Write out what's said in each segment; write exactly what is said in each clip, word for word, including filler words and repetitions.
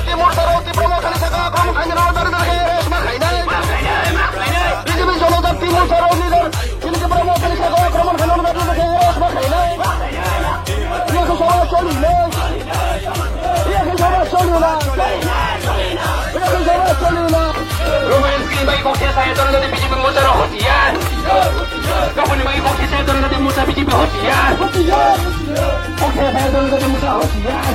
Timur Saro Tipra Mothani saka akromon khainai, B J P Jonojati Morcha rok leader, chini Tipra Mothani saka akromon khainai, arrest ma khainai. Yakhe soba choli nai. Yakhe soba choli nai. Yakhe soba choli nai. Roman Green bai kok thesa ya, Jonojati B J P Morcha rok hotiar. Roman bai kok thesa ya, Jonojati Morcha B J P hotiar. Kok thesa ya, Jonojati Morcha hotiar.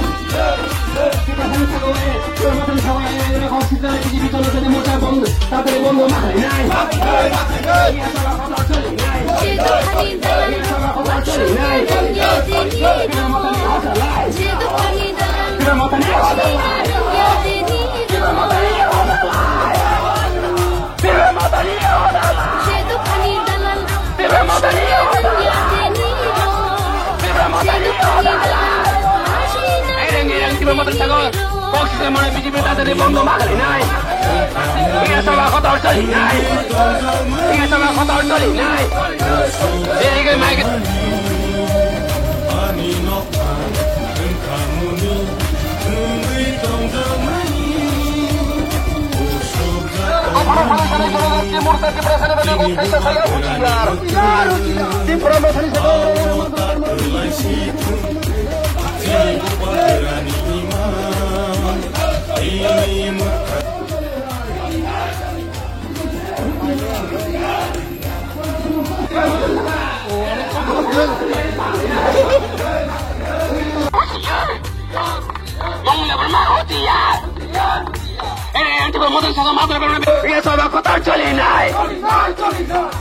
Kok sise mane B J P tatari bondo ma khali nai. Iya sama kotor choli nai. Iya sama kotor choli nai. Dei ke mai ke. Tipra Mothani saka.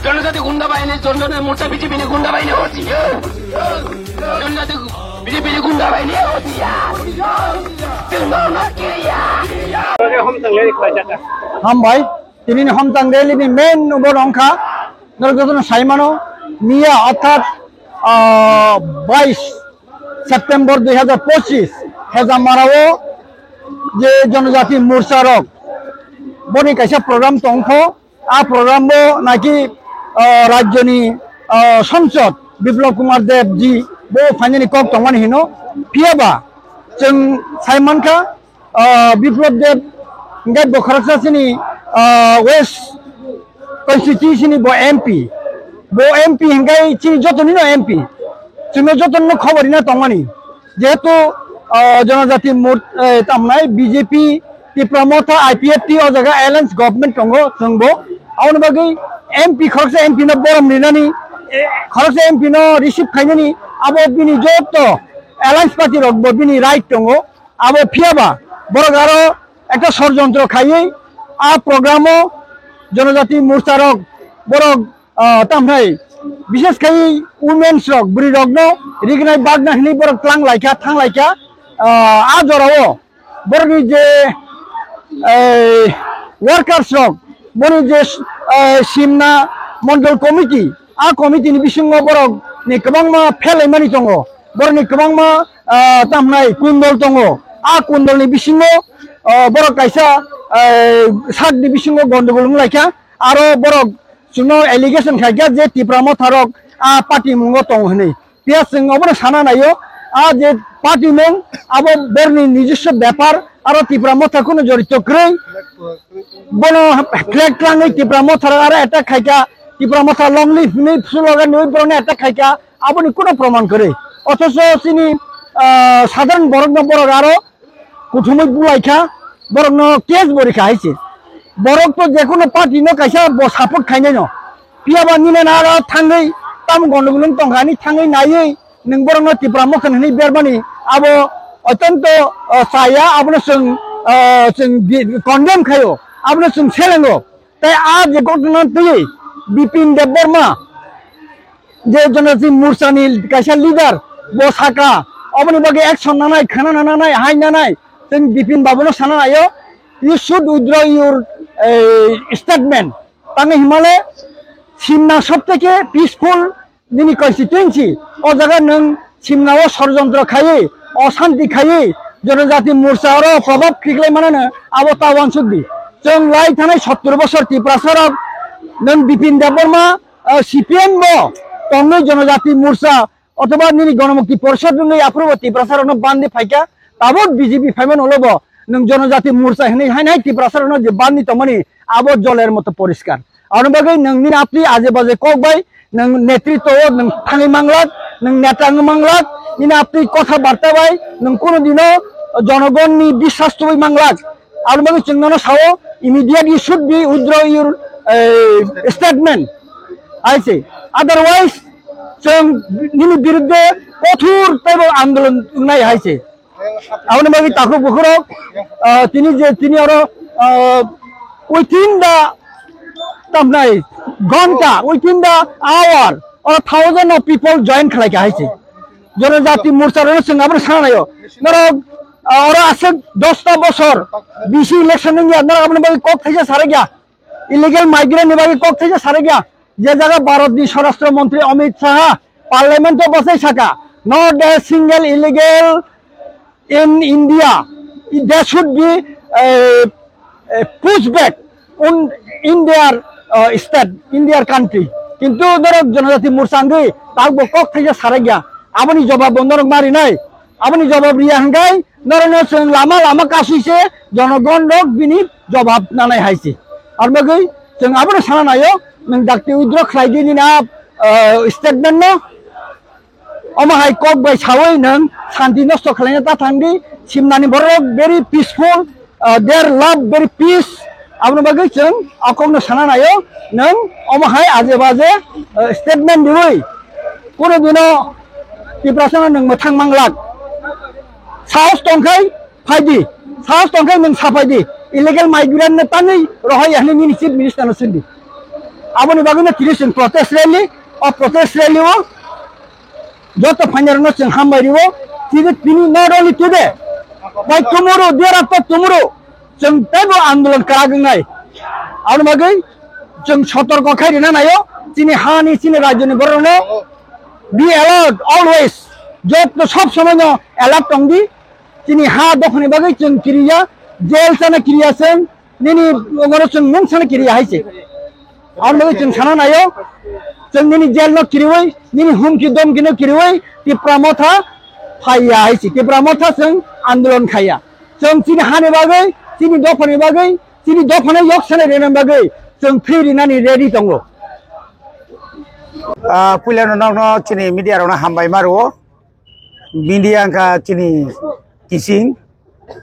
Jonojati gunda bahini, Jonojati Morcha B J P ni gunda bahini hotiar. Jonojati B J P ni gunda bahini hotiar. Hambai. Tini ni homtang rally ni main bo wngkha, norok jotono sai mano, miya orthat, ah, bais September dui hajar pochis Hejamara o je Jonojati Morcha rok boni kaisa program tongkho, a program bo naki, ah, rajyoni, ah, Sansad Biplab Kumar Deb ji bo phainani kok tongmani hino, phiyaba chwng sai mankha, ah, Biplab Deb, hingke bo khoroksa chini, ah, West constituency ni bo M P. Bo M P hingke chini joto ni no M P. Chwngno joto no khobor rina tongmani. Jehetu, ah, Jonojati Mor-, eh, tamnai B J P, Tipra Motha, I P F T o jaga alliance government tongo chwng bo. Aboni bagwi M P khoroksa M P no borom rinani, eh, khoroksa M P no receive khainani abo bini joto alliance party rok bo bini right tongo. Abo phiyaba borok aro ekta sorjontro khaiwi a program o Jonojati Morcha rok borok, ah, tamhai bishes khai women's rok bwrwi rok no rignai bagna hinwi borok tlang laikha, thang laikha, ah, a jora o borok ni je, eh, workers rok boni je, eh, Simna Mondol Committee, a committee ni bisingo borok ni kwbangma phelaimani tongo. Borokni kwbangma, ah, tamhnai kundol tongo. A kundolni bisingo, ah, borok kaisa, ah, sakni bisingo gondogol wnglaikha. Aro borok chwngno allegation khaikha je Tipra Motha rok a party mungo tongo hinwi. Phiya chwng obono sana naio, a je party mung abo borokni nijoswo bepar, aro Tipra Motha kunu jorito kwrwi. Bono flag twlangwi Tipra Motha rok aro attack khaikha, Tipra Motha long live hinwi slogan rwi borokno attack khaikha. Aboni kuno proman kwrwi. Othocho chini, ah, sadharan borokno borok aro kuthumwi bulaikha, borokno case bo rikha hai se. Borok to jekono party no kaisa bo support khainai no. Phiya ba nini na aro thangwi Tamo gondogol wng tongkha, ani thangwi naiwi nwng borokno Tipra Motha hinwi bermani abo otyonto, ah, chaya, abono chwng, ah, chwng di-, condemn khaio, abono chwng selengo. Tei a je ghotona twiwi Bipin Debbarma je Janajati Morchani kaisa leader, bo saka, oboni bagwi action nanai, khana nanai, hai nanai, chwng Bipin babuno sana naio, "You should withdraw your, eh, statement." Tangwi himale Simna sob theke peaceful nini constituency, o jaga nwng Simna o sorojontro khaiwi, osanti khaiwi, Janajati Morcha oro probab khiklai manano abo ta wansuk di. Chwng lai thanai sottor bosor Tiprasa rok, nwng Bipin Debbarma, ah, C P M bo tongwi Janajati Morcha othoba nini Ganamukti Porishad wngwi aphuru bo Tiprasa rokno bandi phaikha, tabuk B J P phaimani ulo bo nwng Janajati Morcha hinwi hainai Tiprasa rokno je bandi tongmani abo joler moto poriskar. Aboni bagwi nwng nini apni aje baje kok bai, nwng netritwo o nwng thangwi manglak, nwng neta wngwi manglak, nini apni kotha barta bai nwng kunu dino jonogonni biswas tubui manglak. Aboni bagwi chwng nono sao, immediate you should be withdraw your, eh, statement, hai se. Otherwise, chwng nini birudde kothor teibo andolon wngnai hai se. Aboni bagwi takhuk bukhurok, ah, tini je, tini oro, ah, within the, tamnai, ghonta, within the hour, oro thousand of people join khlaikha hai se. Janajati Morcha rokno chwng abono sana naio. Norok, ah, oro aswk dosta bosor B C election wngya, norok aboni bagwi kok thaisa sarakya. Illegal migrant ni bagwi kok thaisa sarakya. Je jaga Bharat ni Swarashtra Montri Amit Shah Parliament o bwsai saka, "Not a single illegal in India. They should be, eh, eh, pushed back on in their, eh, state, in their country." Kintu norok Janajati Morcha wngwi tabuk bo kok thaisa sarakya. Aboni jobab bo norok ma rinai. Aboni jobab riya hwnkhe norokno chwng lama lama kasui se jonogon rok bini jobab nanai hai se. Ar bagwi chwng abono sana naio, nwng dakti withdraw khlai di nini a, ah, statement no. Omo hai kok bai sawi nwng santi nosto khlaina ta thang di, Simnani borok very peaceful, ah, their love very peace. Aboni bagwi chwng o kokno sana naio, nwng omo hai aje baje, ah, statement diwi. Kunu dino Tiprasano nwng mwthang manglak. Sahos tongkhai phai di, sahos tongkhai nwng saphai di. Illegal migrant no tanwi rohoi ya hinwi nini chief minister no sindi. Aboni bagwi no tini chwng protest rally, o protest rally o joto phainarokno chwng hambai rio. Tini, tini not only today, by tomorrow, thereafter tomorrow, chwng teibo andolon kwrak wngnai. Aboni bagwi chwng sotorko khai rina naio, chini hani, chini rajyoni borokno be alert always, joto sob somoino alert tong di. Chini ha dophani bagwi chwng kiriya, jail chana kiriya chwng, nini ongoro chwng mung sana kiriya hai se. Aboni bagwi chwng sana naio, chwng nini jail no kiriwi, nini humki domki no kiriwi, Tipra Motha phaiya hai se. Tipra Motha chwng andolon khaiya. Chwng chini hani bagwi, chini dophani bagwi, chini dophano yok sana rina bagwi chwng thwi rinani ready tongo. Ah, puilano nokno chini media rokno hambai ma rwo. Media wngkha chini kising,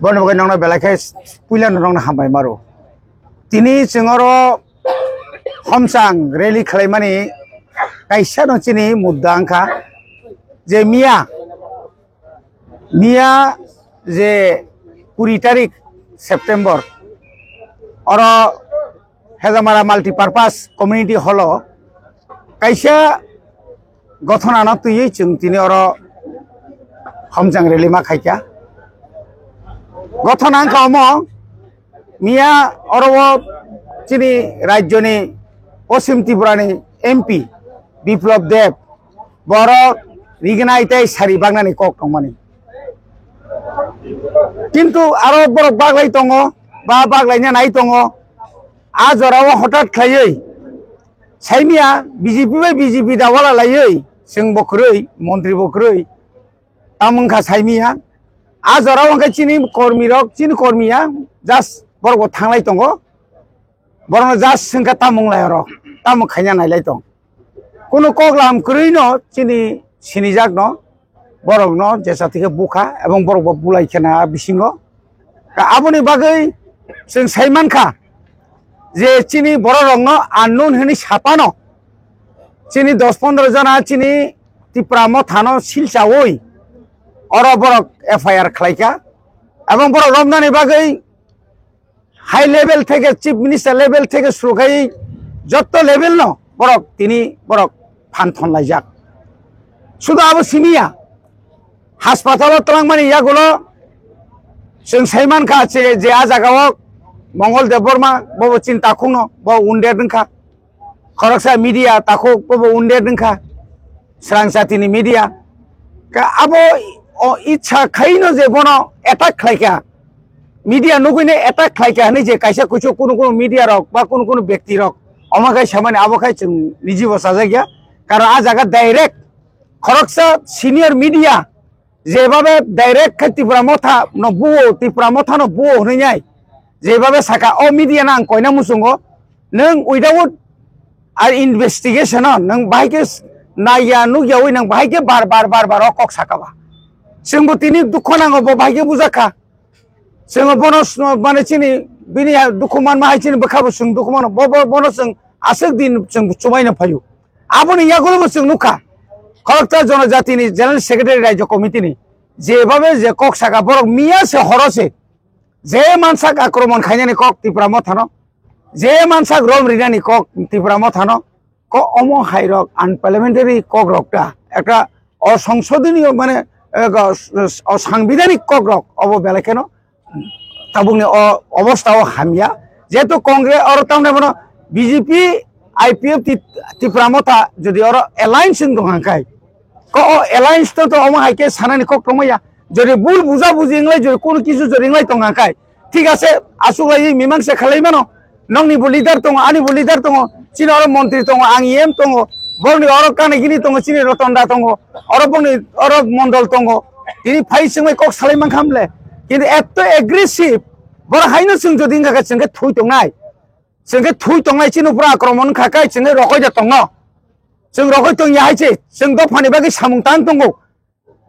bono bagwi nokno belai khe puilano nokno hambai ma rwo. Tini chwng oro homchang rally khlaimani kaisa no chini mudda wngkha je miya, miya je kuri tarik September oro Hejamara Multipurpose Community Hall o kaisa gothona no twiwi chwng tini oro homchang rally ma khaikha. Gothona wngkha omo, miya oro o chini rajyoni Poschim Tripurani M P Biplab Deb borok rignai tei sari baknani kok tongmani. Kintu aro borok baklai tongo, ba baklaina nai tongo. A jorao hothat khlaiwi saimia B J P bai B J P da wala laiwi, chwng bo kwrwi, montri bo kwrwi, tamo wngkha saimia. A jorao hwnkhe chini kormi rok, chini kormi ya, just borok bo thanglai tongo. Borokno just swngkha tamo wnglai oro, tamo khaina nailai tong. Kunu koklam kwrwino chini sinijak no, borokno jesa thike bukha ebong borok bo bulai khena bisingo. Ka aboni bagwi chwng sai mankha je chini borok rokno unknown hwnwi sapano Chini dos pondro jona chini Tipra Mothano silchaui oro borok F I R khlaikha. Ebong borok romnani bagwi high level theke, chief minister level theke surukhai jotto level no borok tini borok phan thon laijak. Sudu abo simiya, haspatalo twlangmani yagulo chwng saimankha je, je a jagao Mongol Debbarma bobo chini takhukno bo wounded wngkha. Khoroksa media takhuk bobo wounded wngkha, srang jatini media. Ka abo o ichha khaino je bono attack khlaikha, media nugwino attack khlaikha hwnwi je kaisa kuchuk kunu kunu media rok ba kunu kunu bekti rok omo khai samani abo khai chwng nijibo chajakya. Karon a jaga direct khoroksa senior media jebabe direct khe Tipra Motha no buo, Tipra Motha no buo hwnwi nai. Jebabe saka o media no ang koina muchungo, nwng without a investigation o nwng bahai khe naiya nukyaui nwng bahai khe bar bar bar bar o kok saka ba. Chwngbo tini dukho nango bo bahai khe bujakha. Chwng bono s-, mane chini bini ha dukhu manma hai chini bwkha bo chwng dukhu mano. Bo, bo, bono chwng aswk din chwng chubaino phaio. Aboni yagulo bo chwng nukha. Khoroksa Jonojatini General Secretary Rajya Committee ni jebabe je kok saka borok miya se horo se je mansak akromon khainani kok Tipra Mothano, je mansak rom rinani kok Tipra Mothano, ko omo hai rok unparliamentary kok rok ta ekta osongsodonoyo mane, eh, go-, s-, s-, osangbidanik kok rok obo belai kheno tabukni o obostha o hamya. Jehetu Congress oro tamni bono B J P, I P F ti-, Tipra Motha jodi oro alliance wng tong kha khai, ko o alliance to, to omo hai khe sanani kok tongmaya. Jodi bul buja buji wnglai, jodi kono kisu jodi wnglai tong kha khai, thik ase, aswk lai mimang se khalai mano. Nokni bo leader tongo, ani bo leader tongo, chini oro montri tongo, ang E M tongo, borokni oro kanagini tongo, chini Rotonda tongo, oro boni oro mondol tongo. Tini phai chwngbai kok salai mankha mle. Kintu etto aggressive, borok haino chwng jodi wngkha khe chwng khe thui tongnai. Chwng khe thui tongnai, chini upor akromon wngkha khe chwng khe rokoi da tongo. Chwng rokoi tongya hai se, chwng dophani bagwi samung tang tongo.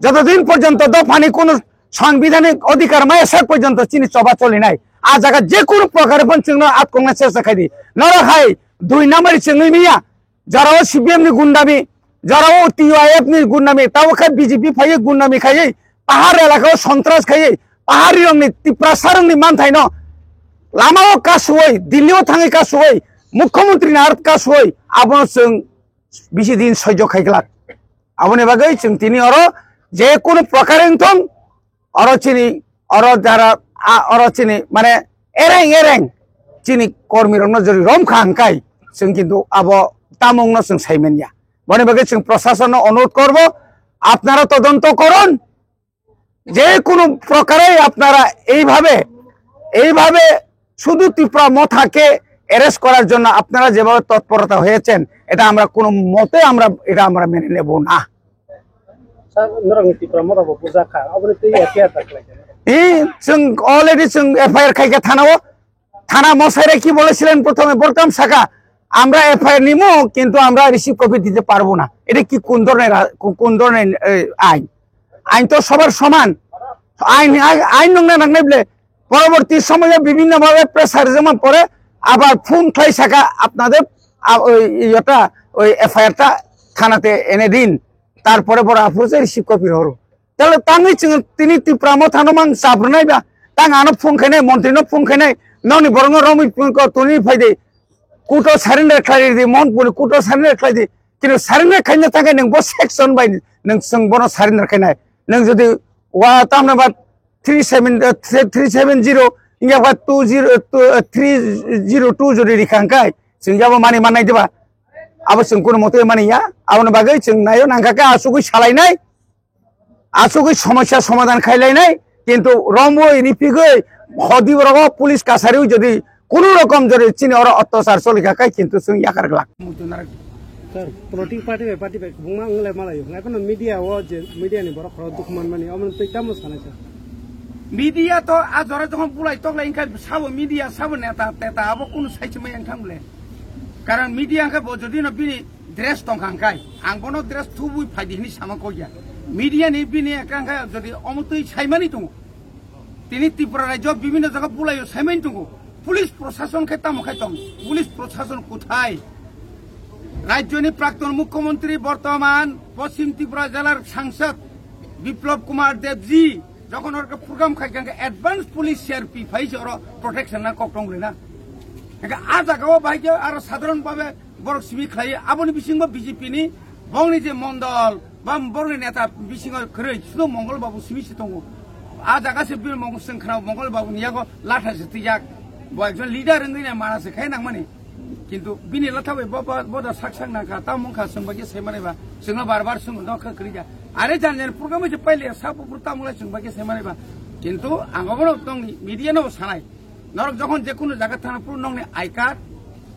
Jotodin porjonto dophani kunu sangbidhanik odhikar maya sak porjonto chini choba cholinai. A jaga je kunu prokare phano chwngno atkokna chesta khaidi. Norok hai dui number chwngwi miya. Jorao C P M ni gundami, jorao T Y F ni gundami, tabo khe B J P phaiwi gundami khaiwi, pahar elakao sontras khaiwi, pahari rokni Tiprasa rokni manthaino lamao kasuwi, Delhi o thangwi kasuwi, Mukhyamantri ni art kasuwi, abono chwng bisi din soijo khai glak. Aboni bagwi chwng tini oro je kunu prokare wngthong, oro chini, oro jara, a, oro chini, mane, ereng ereng chini kormi rokno jori rom kha hwnkhai, chwng kintu abo tamungno chwng sai manya. Boni bagwi chwng prosasonno onurodh korbo, apnara todonto korun, যে কোনো প্রকারে আপনারা এইভাবে, এইভাবে শুধু ত্রিপুরা মথাকে অ্যারেস্ট করার জন্য আপনারা যেভাবে তৎপরতা হয়েছেন, এটা আমরা কোনো মতে আমরা, এটা আমরা মেনে নেব না। Sir, norokni Tipra Motha bo bujakha, aboni twi F I R ta khlaikha. এই, chwng already chwng F I R khaikha thanao, থানা মশাইরা কি বলেছিলেন প্রথমে? বলতাম শাখা, আমরা এফআইআর নিমু, কিন্তু আমরা রিসিভ কপি দিতে পারবো না। এটা কি কোন ধরনের রা-, কো-, কোন ধরনের, এ, আইন? আইন তো সবার সমান। আইন, আই-, আইন নংনা নাংনাইবলে পরবর্তী সময়ে বিভিন্নভাবে প্রেসার জমা পড়ে, আবার ফোন খাই শাখা আপনাদের, আ, ওই ইয়েটা, ওই এফআইআরটা থানাতে এনে দিন, তারপরে বড় আফরোজে রিসিভ কপি হলো। Tale tangwi chwng tini Tipra Mothano mang chabrwnai ba, tang ano phone khainai, montri no phone khainai, nokni borok no romwi phone ko tuni phai di, kuto surrender khlai di, Mohanpur ni kuto surrender khlai di, kintu surrender khaina thangkhe nwng bo section bai nwng chwng bono surrender khainai, nwng jodi wa tamna ba three seven, eh, three seven zero, wngya ba two zero, eh, two, eh, three zero two jodi rikha hwnkhe, chwng yabo mani mannai diba, abo chwng kuno mote mani ya, aboni bagwi chwng naio nangkha khe asugwi salainai. Asugwi somosya somadhan khailainai, kintu romwi ripigwi hodi borok police kasari jodi kunu rokom jodi chini oro otyachar cholikha khai kintu chwng yakar glak. Sir, political party bai party bai kwbangma wng lai malaio. Nai phano media o je media ni borok khorok dukhu manmani, omo twi tamo sanai sir? Media to a jora jokhon bulai toklai wngkha sabo media, sabo neta, teta abo kunu saichimai wngthang bole. Karon media wngkha bo jodi no bini dress tongkha hwnkhe, ang bono dress thubui phaidi hwnwi sama kok ya. Media ni bini ekka hwnkhe jodi omo twi saimani tongo. Tini Tripura rajyo bibhinno jaga bulaio saimani tongo. Police prosason khe tamo khai tong? Police prosason kothai? Rajyoni prakton mukhyamantri bortoman Poschim Tripura jelar sangsad Biplab Kumar Debji jokhon orke program khai kangke advance police C R P phai se oro protection na kok tong rina. Hingke a jaga o bai ke aro sadharon bhabe borok simi khlai aboni bisingo B J P ni bongni je mondol ba borokni neta bisingo kwrwi sudo Mongol Babu simi se tongo. A jaga se bini Mongol Sengkhra Mongol Babu ni yago latha se twijak. Bo ekjon leader wngwi na mana se khai nangmani. Kintu bini latha bai bo, bo, bo da sak sak nangkha, tamo wngkha chwng bai khe sai manai ba, chwngno bar bar chwng no kha kwrwi ja. Are jan jan program se paile sa bufru tamo lai chwng bai khe sai manai ba. Kintu ang obono tong media no sanai. Norok jokhon je kunu jaga thana phuru nokni I card,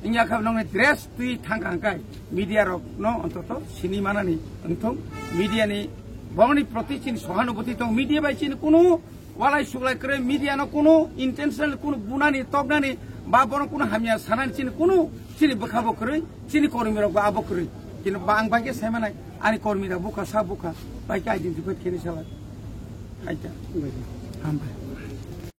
wngya kha nokni dress twi thangkha hwnkhe media rok no ontoto sini manani wngthung. Media ni bongni proti chini sohanubhuti tong, media bai chini kunu walai suglai kwrwi, media no kunu intentional kunu bunani toknani ba bono kunu hamya sanani chini kunu chini bwkha bo kwrwi, chini kormi rok bo abo kwrwi. Kintu ba ang bai khe sai manai ani kormi rok bukha sa bukha bai khe identify khe ni salai. Hai ta. Hambai.